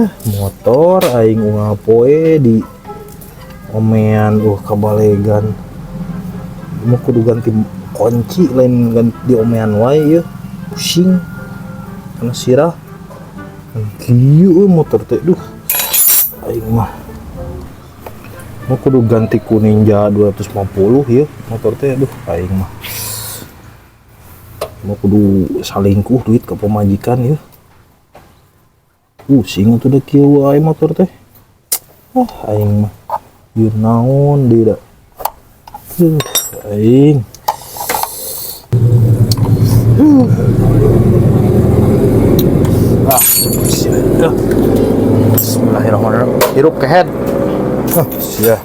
Motor aing unggal poe di omean kabalegan. Mau kudu ganti kunci lain ganti di omean wae ieu. Pusing. Kana sirah. Kieu euy motor teh duh. Aing mah mau kudu ganti ku Ninja 250 ieu motor teh, aduh aing mah. Mau kudu salingkuh duit ke pemajikan ya. Pusing atuh da kieu wae motor teh. Ah aing mah. Ieu naon deui da. Aing. Ah, sia. Bismillahirrahmanirrahim. Hirup kehead. Ah, sia.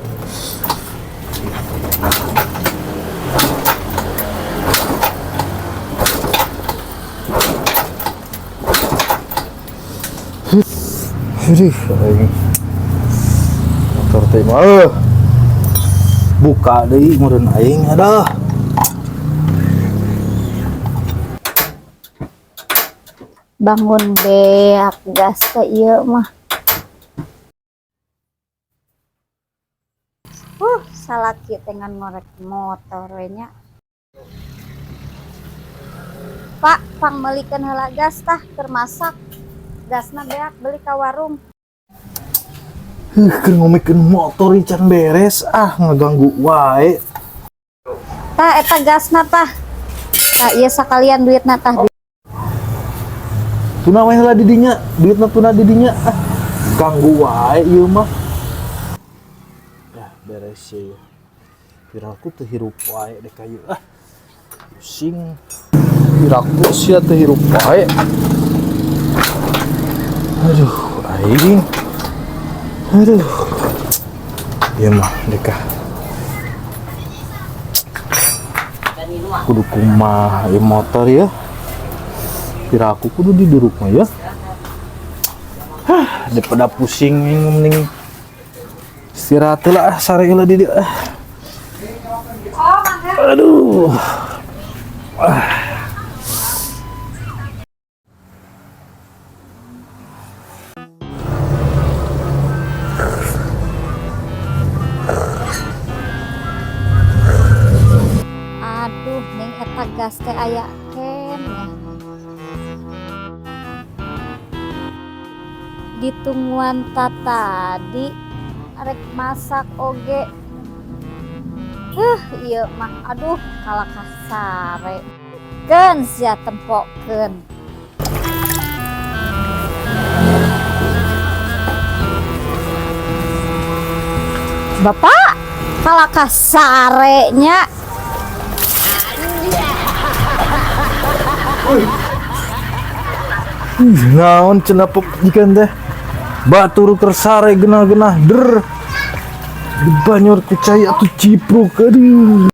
Aduh, aing. Motor teh mah buka deui meureun aing aduh. Bangun beak gas teh ieu mah. Salaki teh ngan ngorek motor we nya. Pak, pang meulikeun heula gas tah keur masak. Gasna beak beli ka warung. Huh, keur ngomekeun motor can beres, ah ngaganggu wae. Tah eta gasna tah. Tah ieu sakalian duitna tah. Tuna wae heula di dinya, duitna tuna di dinya. Ah, ganggu wae ieu mah. Ya, beres ya. Piraku teu hirup wae dek ka ieu ah. Pusing. Piraku sia teu hirup wae. Aduh, aing. Aduh. Ieu mah dek ah. Kudu kumaha ieu motor ya. Piraku kudu diduruk mah ya. Hah, daripada pusing mending istirahat lah, sare heula di dieu. Aduh. Aduh, ning eta gas teh aya keneh. Ditungguan ta tadi rek masak oge. Ieu mah aduh kalakah sare. Keun sia tempokeun. Bapak, kalakah sare nya. Naon cenah pemajikan teh? Batur keur sare genah-genah der. Dibanyur ku cai atuh cipruk aduh.